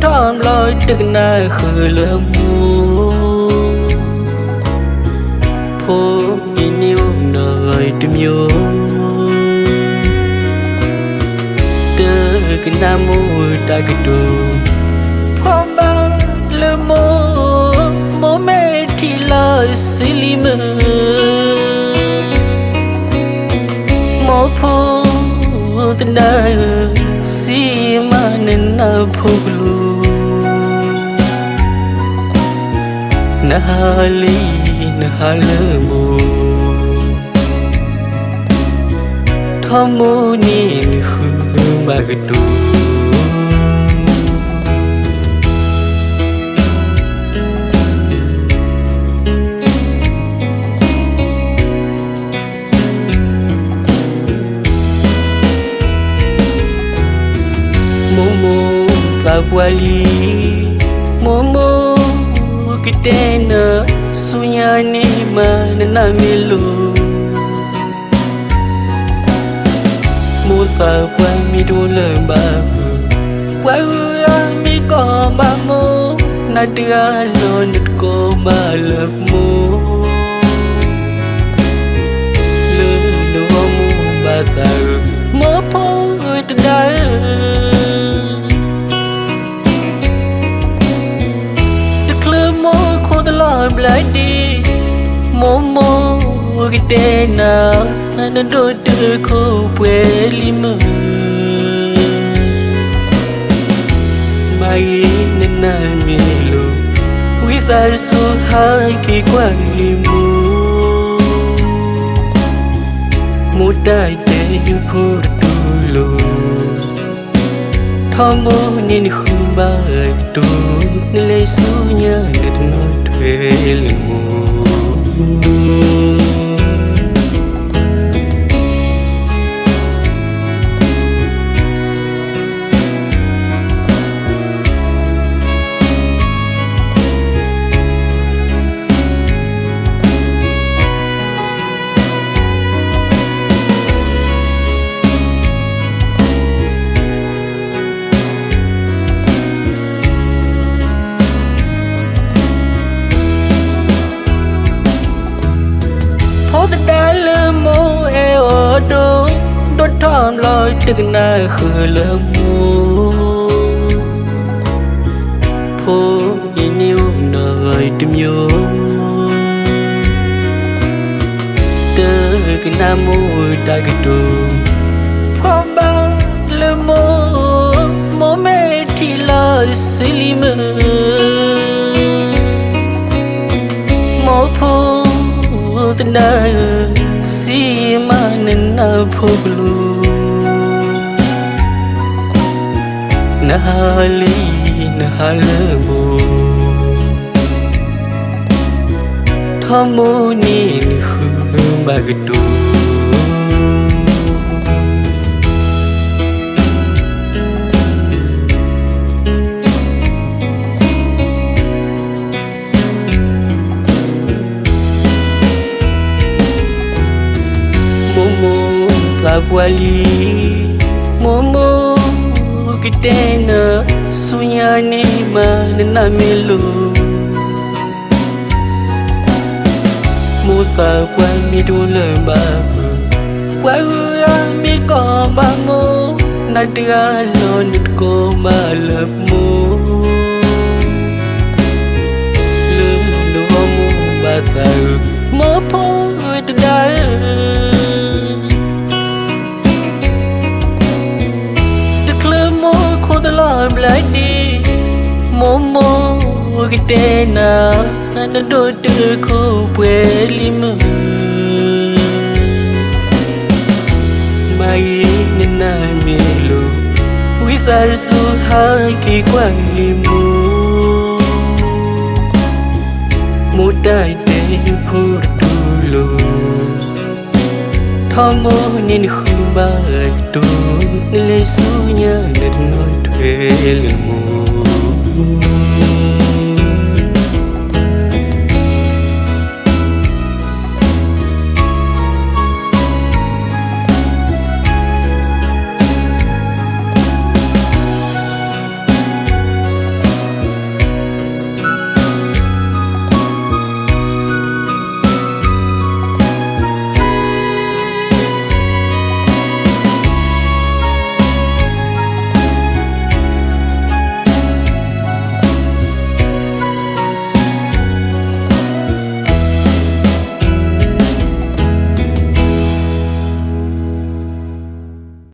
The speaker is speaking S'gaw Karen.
ထီၣ်ဘျီတကနၣ်ဃုာ်လၢမိၢ်, ဖိန့ၣ်န့ၣ်အိၣ်နီၢ်ဂီၤတမံၤ, တကနၣ်မိၢ်တၢ်ကတိၤ, ဖီဘၣ်လၢမိၢ်, မိၢ်မ့ၢ်ထံၣ်လီၤစံးလံမုၢ်, မိၢ်ဖိသဒါဧၢ, စံးမးနနၢ်ဖိကလိၤ, နဟးလံ, နဟးလၢမိၢ်, ထီၣ်မိၢ်န့ၣ်နဃုဘၣ်ကတိၤ မိၢ်မိၢ်သးပှၢ်လံ, မိၢ်မိၢ်ကတဲနၤ, ဆူညါန့ၣ်မးနနၢ်မ့ၢ်လိၤ, မိၢ်သးပှၢ်မ့ၢ်တအိၣ်လၢၤဘၣ်, ပှၤဂုၤဂၤမ့ၢ်ကိးဘၣ်မိၢ်, နတဂၤလီၤနတကိးဘၣ်လၢမိၢ်, လၢနဂီၢ်မိၢ်ဘၣ်သးဧၢ, မိၢ်ဖိတဒါဧၢ တချုးမိၢ်ခိၣ်သလီၤဘျါဒံး, မိၢ်မိၢ်ကတဲနၤ, နဒိၣ်တုာ်ခိၣ်ပှဲၤလံမုၢ်, မၤဂ့ၤနနၢ်မ့ၢ်လိၤ, ဝံသးစူၤဟးက့ၤကွၢ်ဂ့ၤမိၢ်, မိၢ်တၢ်တဲယဖိတတူၢ်လိာ် ထီၣ်မိၢ်န့ၣ်နဃုဘၣ်ကတိၤ, နလဲၤဆူညါနတနီၣ်ထွဲလၢမိၢ်. ဖိသဒါလၢမိၢ်အဲၣ်အီၤဒိၣ်, ဒိၣ်ထီၣ်ဘျီတကနၣ်ဃုာ်လၢမိၢ်, ဖိန့ၣ်န့ၣ်အိၣ်နီၢ်ဂီၤတမံၤ, တကနၣ်မိၢ်တၢ်ကတိၤ, ဖီဘၣ်လၢမိၢ်, မိၢ်မ့ၢ်ထံၣ်လီၤစံးလံမုၢ်, မိၢ်ဖိသဒါဧၢ, စံးမးနနၢ်ဖိကလိၤ, နဟးလံ, နဟးလၢမိၢ်, ထီၣ်မိၢ်န့ၣ်နဃုဘၣ်ကတိၤ. မိၢ်မိၢ်သးပှၢ်လံ, မိၢ်မိၢ်ကတဲနၤ, ဆူညါန့ၣ်မးနနၢ်မ့ၢ်လိၤ, မိၢ်သးပှၢ်မ့ၢ်တအိၣ်လၢၤဘၣ်, ပှၤဂုၤဂၤမ့ၢ်ကိးဘၣ်မိၢ်, နတဂၤလီၤနတကိးဘၣ်လၢမိၢ်, လၢနဂီၢ်မိၢ်ဘၣ်သးဧၢ, မိၢ်ဖိတဒါဧၢ. တချုးမိၢ်ခိၣ်သလီၤဘျါဒံး, မိၢ်မိၢ်ကတဲနၤ, နဒိၣ်တုာ်ခိၣ်ပှဲၤလံမုၢ်, မၤဂ့ၤနနၢ်မ့ၢ်လိၤ, ဝံသးစူၤဟးက့ၤကွၢ်ဂ့ၤမိၢ်, မိၢ်တၢ်တဲဖိတတူၢ်လိာ်, ထီၣ်မိၢ်န့ၣ်နဃုဘၣ်ကတိၤ, နလဲၤဆူညါနတနီၣ်ထွဲလၢမိၢ်.